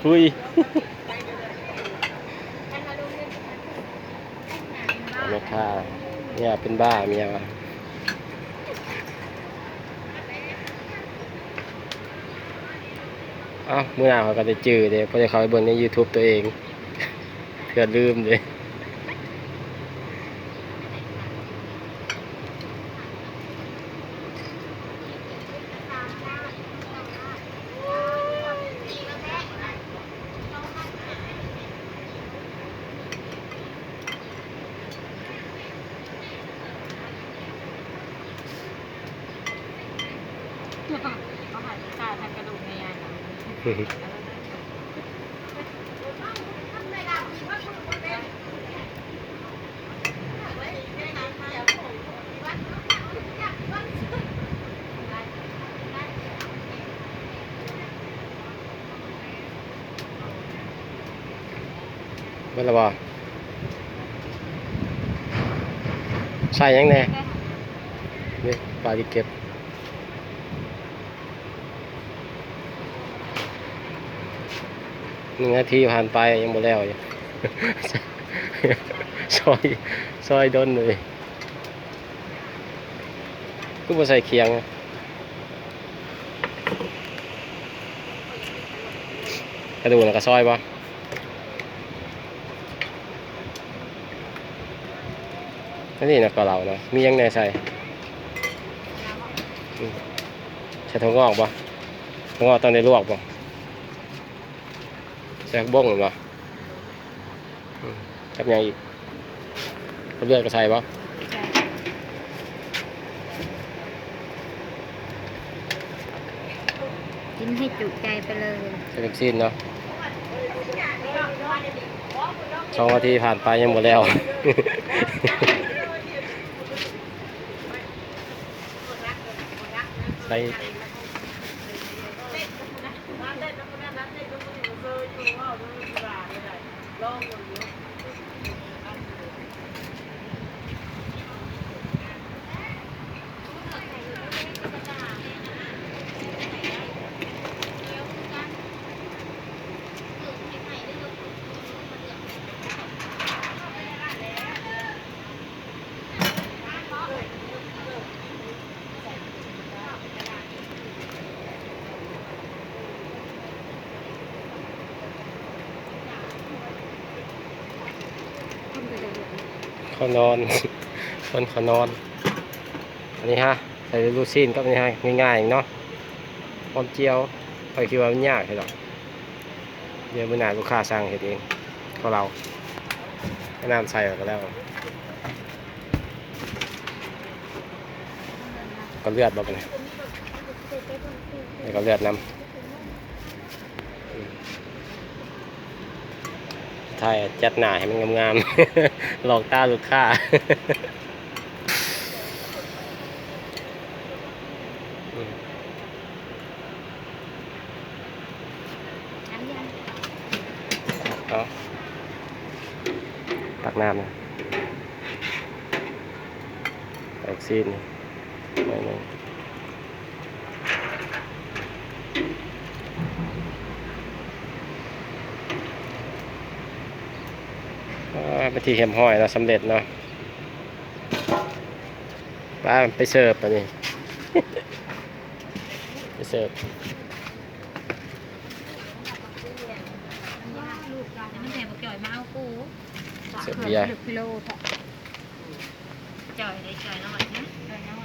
ຄຸຍ ແມ່ຄ້າເມຍເປັນບ້າເມຍວ່າ. ເອົ້າ ມື້ໜ້າຂ້ອຍກໍໄດ້ຈື່ເດ້ ພໍໄດ້ເຂົ້າໄປເບິ່ງໃນຢູທູບຕົວເອງ ເທື່ອລືມເດ້. ເຂົາໃຫ້ໄປຂາຍທາງກະດູກແມ່. ເບິດແລ້ວບໍ່? ໃສ່ຫຍັງແດ່? ນີ້ ປາທີ່ເກັບ. ໜຶ່ງນາທີຜ່ານໄປ ຍັງບໍ່ແລ້ວຢູ່. ຊອຍ ຊອຍດົນເລີຍ. ຄືບໍ່ໃສ່ຄຽງ? ກະດູກນະກະຊອຍບໍ່? ອັນນີ້ນະກະເລົານະ ມີຫຍັງແດ່ໃສ່? ອືມ ໃສ່ຖົ່ວງອກບໍ່? ຖົ່ວງອກຕ້ອງໄດ້ລວກບໍ່? ໃສ່ຜັກບົ້ງແມ່ນບໍ່? ອືມ ກັບຫຍັງອີກ? ກັບເລືອດກໍໃສ່ບໍ່? ໃສ່ ກິນໃຫ້ຈຸໃຈໄປເລີຍ. ໃສ່ລູກຊີ້ນເນາະ. ສອງນາທີຜ່ານໄປຍັງບໍ່ແລ້ວ. ໃສ່ ເຂົ້ານອນ ເອີ້ນເຂົ້ານອນ. ອັນນີ້ຮະ ໃສ່ລູກຊີ້ນກັບອັນນີ້ຮະ ງ່າຍໆເນາະ. ຫອມຈຽວ ຂ້ອຍຄິດວ່າມັນຍາກແທ້ດອກ. ດຽວມື້ໜ້າລູກຄ້າສັ່ງເຮັດເອງ ເຂົາເລົ່າ ເອົານ້ຳໃສ່ແລ້ວກໍແລ້ວ. ກໍເລືອດບໍ່ປານໃດ ແລ້ວກໍເລືອດນຳ. ອືມ ຖ່າຍຈັດໜ້າໃຫ້ມັນງາມໆ ຫຼອກຕາລູກຄ້າ. ອືມ ເອົາ ຕັກນ້ຳ ແປດຊີ້ນ ໜ້ອຍໜຶ່ງ. ອ່າ ເປັນທີ່ຮຽບຮ້ອຍເນາະ ສຳເລັດເນາະ. ໄປ ໄປເສີບບາດນີ້ ໄປເສີບ. ແຕ່ມັນແຖມບັກຈ່ອຍມາເອົາກູ ເສີບເບຍ ກິໂລເທາະ. ຈ່ອຍໄດ້ຈ່ອຍນ້ອຍນະ ຈ່ອຍນ້ອຍ